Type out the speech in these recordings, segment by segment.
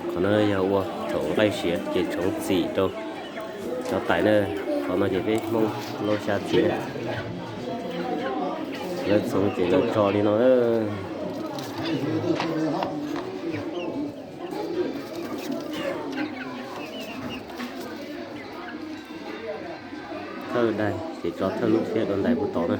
Qhov no yog ua tsoom nqaij siav ces tsoom txim rau cov tais na. Qhov no ces peb Hmoob lub xya txim na. Lawv txhoov ces lawv tso li no na. Thawj daim ces tso thawj lub thiab rau ntais puag tod na.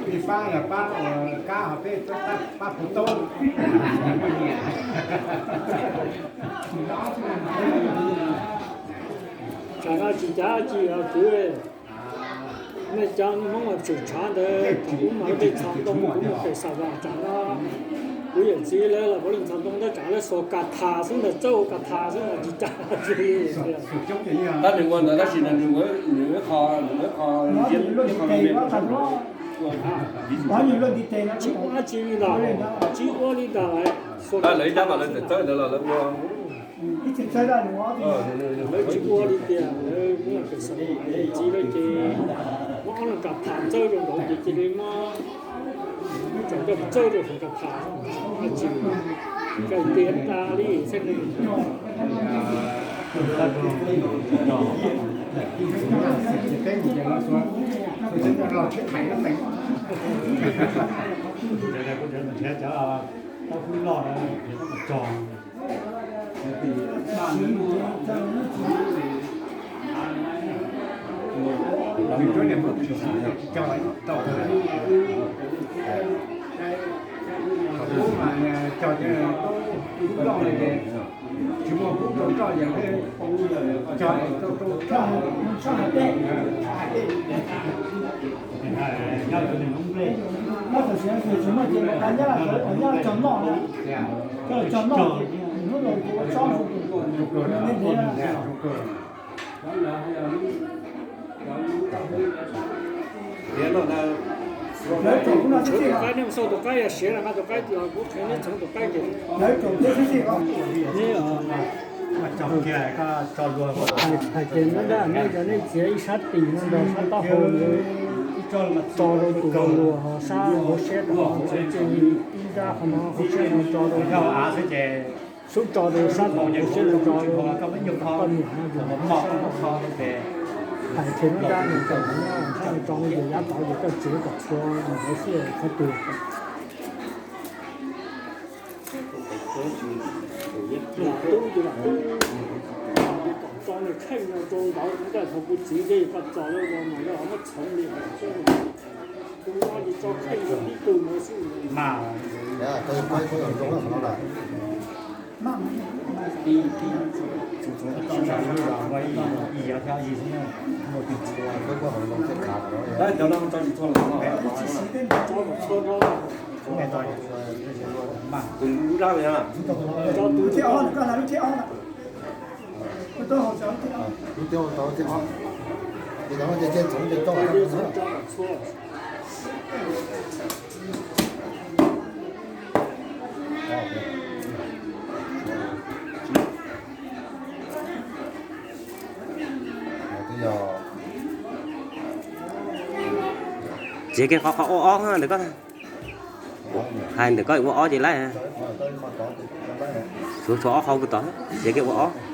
Peb pab yog pab kab ho peb pab puv taub. Tsam no tsis cav tsis yog kwv, nej cov Hmoob mas tseem tshav ntawd, thaum ub mas lawv tej txhos ntoo, kuv mus pem Xas Vas tsam no, kuv yawm txiv lawv los puav leej txhos ntoo tab tsam lawv xuas kas thas xwb ntag, txawj ua kas thas xwb ntag, tsis cav tsis li. Tab nws ua ntawd tab sis nws, nws ua qho, nws ua qho, tsis ua dab tsi li ntawd, tsis ua li ntawd. Lawv ib rab mas lawv txawj ntawd los lawv ua. Lawv tsis ua li tias lawv muaj kas thas, yawm txiv lawv ces muab ob leeg kas thas txawj rau nraud ces cia li muab, muab tsaus coj txawj rau hauv kas thas, tsis, kawg tiag tas li xwb. Nrhiav cov taub hwb loj na, nrhiav taub hwb tso. Txhoov tus qaib, nej mus xauj tus qaib yog siav los nqa tus qaib los kuv qhia nej txhoov tus qaib ces. Hais tias nyob nrad nej cov nej txiav ib sab tis no nrog sab taub hau ntawd, tso rau tus luag, ho sab hauv siab rau txiav ib nrab qhov no hauv siab no tso rau, xub tso rau sab hauv siab no tso rau koj niam no yus sab. Hais tias nyob nrad nws tseem sab tso yus yav tod yus koj txiav kom txhua ntawd xwb qhov twg. Tub, tso nws kheej no rau ntawd, thaum kuv txiv dej koj txo lawm mas yog muab txhoov li hais, kuv no ces tso kheej rau tib tug no xwb. Tsev kiag qhov qhov ua ob ntawm ko, hais ntawm ko ua ob ces laib. Tshuav tshuav ob qhov puag tod, tsev kiag ua ob.